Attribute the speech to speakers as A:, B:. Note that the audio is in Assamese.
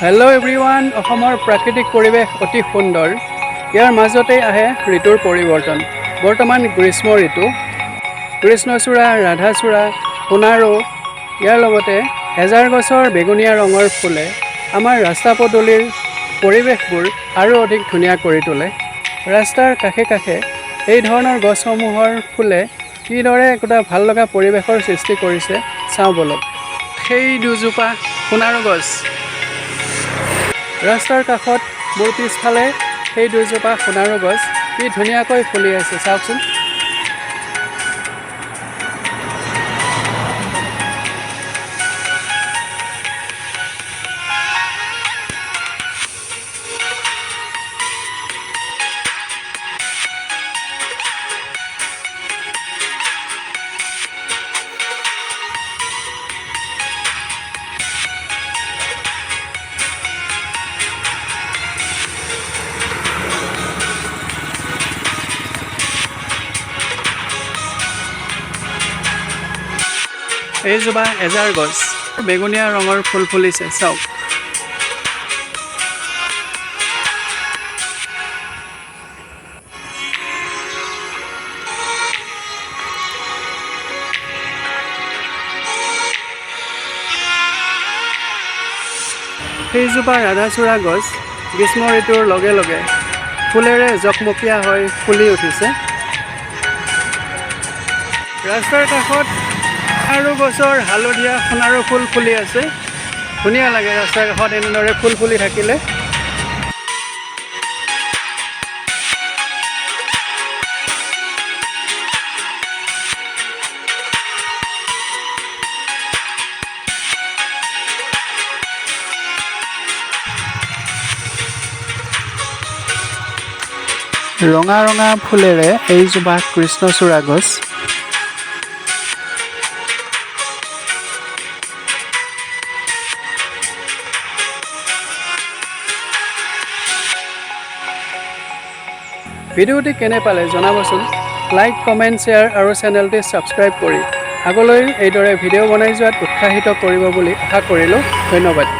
A: হেল্ল' এভৰিৱান, অসমৰ প্ৰাকৃতিক পৰিৱেশ অতি সুন্দৰ। ইয়াৰ মাজতেই আহে ঋতুৰ পৰিৱৰ্তন। বৰ্তমান গ্ৰীষ্ম ঋতু। কৃষ্ণচূড়া, ৰাধাচূড়া, সোণাৰু, ইয়াৰ লগতে এজাৰ গছৰ বেঙুনীয়া ৰঙৰ ফুলে আমাৰ ৰাস্তা পদূলিৰ পৰিৱেশবোৰ আৰু অধিক ধুনীয়া কৰি তোলে। ৰাস্তাৰ কাষে কাষে এই ধৰণৰ গছসমূহৰ ফুলে কিদৰে একোটা ভাল লগা পৰিৱেশৰ সৃষ্টি কৰিছে চাওঁ ব'লক। সেই দুজোপা সোণাৰু গছ ৰাস্তাৰ কাষত, মোৰ পিছফালে সেই দুজোপা সোণাৰু গছ কি ধুনীয়াকৈ ফুলি আছে চাওকচোন। এইজোপা এজাৰ গছ, বেঙুনীয়া ৰঙৰ ফুল ফুলিছে চাওক। সেইজোপা ৰাধাচূড়া গছ গ্ৰীষ্ম ঋতুৰ লগে লগে ফুলেৰে জকমকীয়া হৈ ফুলি উঠিছে। ৰাস্তাৰ কাষত আৰু গছৰ হালধীয়া সোণাৰু ফুল ফুলি আছে। ধুনীয়া লাগে ৰাস্তাৰ কাষত এনেদৰে ফুল ফুলি থাকিলে। ৰঙা ৰঙা ফুলেৰে এইজোপা কৃষ্ণচূড়া গছ। ভিডিঅ'টি কেনে পালে জনাবচোন। লাইক, কমেণ্ট, শ্বেয়াৰ আৰু চেনেলটি ছাবস্ক্ৰাইব কৰি আগলৈ এইদৰে ভিডিঅ' বনাই যোৱাত উৎসাহিত কৰিব বুলি আশা কৰিলোঁ। ধন্যবাদ।